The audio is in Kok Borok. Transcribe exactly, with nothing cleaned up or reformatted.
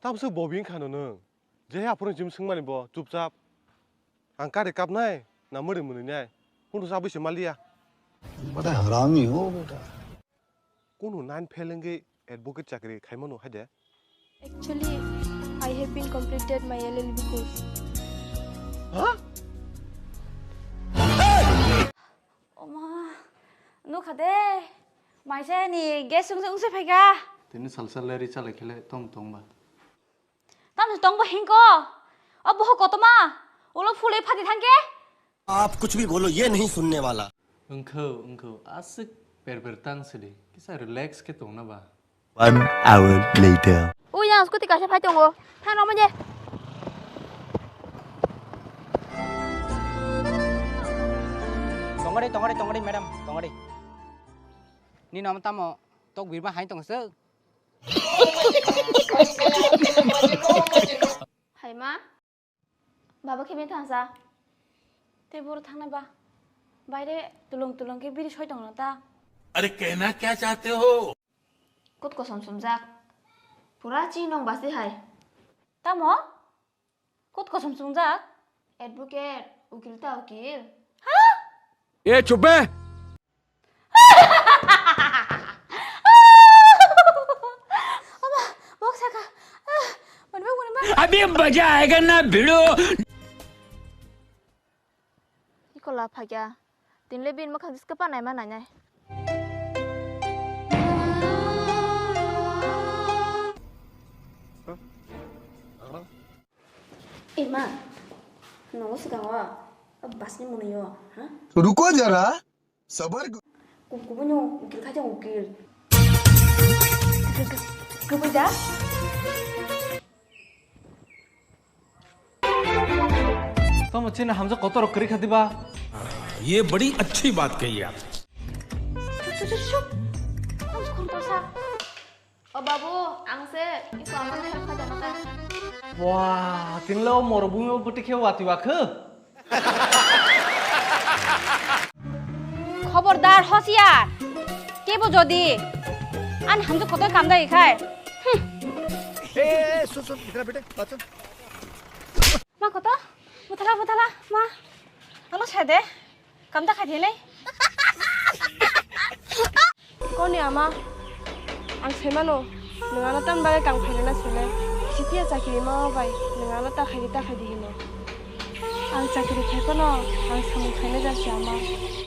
Tamswk bobi wngkha no nwng? Je aphuru jim swngmani bo chupchap. Ang kari kapnai na mwrwi mwnwinai? Hwnwi sa bwse maliya. बड़ा हरामी हो बेटा। Kunu nine fail wngwi advocate chakri khaimano hai de? Actually, I have been completed my L L B course. Ha? Oma, nukha de, maisa ni gas wngse wngse phaikha. Tini salsa leri chalai khele tom tongba. Tamni tongbo hingko. O boho kotoma. Ulo phulwi phati thangke. आप कुछ भी बोलो, ये नहीं सुनने वाला। Wngkho, wngkho, aswk per per tang sidi. Kisa relax khe tongna ba. One hour later. Ui, yang scooty kaisa phai tongo. Thang rwmani. Tongori, tongori, tongori, madam, tongori. Ni nom tamo tok birma hai tong se. Hai ma. Baba khe bini thangsa. Tei boro thangnai ba. Baire tulung tulung khe biri soi tongno ta. अरे कहना क्या चाहते हो? Kut kosom sumjak. Pura chinong basi hai. Tamo? Kut kosom sumjak? Advocate, ukil ta ukil. Ha? ए चुप बे। Ama, bok saka. Ah, mani bak, mani bak. अभी मजा आएगा ना भिड़ो। Ikola phakya. Tinle bin mokhang jiska pa naima nainai. Ema, nongo saka wa, basni mwnwi o, ha? रुको जरा। Sabar. Kubui no ukil khaja ukil. Kubui da? Tamo chini hamjak kotor kwrwi kha diba? ये बड़ी अच्छी बात कही आप। Chup, chup, chup, chup. Ang khum torsa. O babu, ang se iko amano help khaja naka. Wah, tinlo moro bumi o bwtwi khe wati wakho. Khobordar, hosiyar. Kebo jodi an hamjak kotor kamdai khai. Hmm. ए, ए, ए, सुन, सुन, इधर आ बेटे, बात सुन। Ma koto? Bwthala, bwthala, ma. Ano sai de. Kamda khai de nai. Koni ama, ang saimano, nwng ano tamni bagwi kang phainai na sele, sitiya chakiri ma bai, nwng ano ta khaidi, ta khaidi hino. Ang chakiri khai phano, ang samung khainai jar se ama.